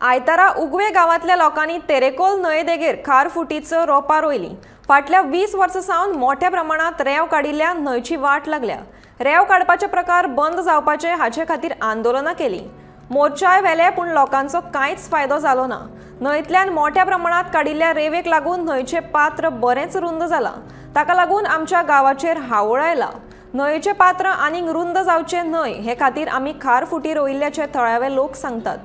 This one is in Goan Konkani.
आयतारा उगवे गांवांतल्या लोकांनी तेरेखोल न्हंये देगेर खारफुटीचो रोपां रोयली. फाटल्या 20 वर्सां सावन मोठ्या प्रमाणांत रेंव काडिल्ल्यान न्हंयची वाट लागल्या. रेंव काडपाचे प्रकार बंद जावपाचे हाचे खातीर आंदोलनां केली. मोर्चाय व्हेले, पूण लोकांचो कांयच फायदो जालो ना. न्हंयतल्यान मोठ्या प्रमाणांत काडिल्ल्या रेंवेक लागून न्हंयचें पात्र बरेंच रुंद जालां. ताका लागून आमच्या गांवाचेर हावळ आयला. न्हंयेचें पात्र आनीक रुंद जावचें न्हय हे खातीर आमी खारफुटी रोयिल्ल्याचे थळावे लोक सांगतात.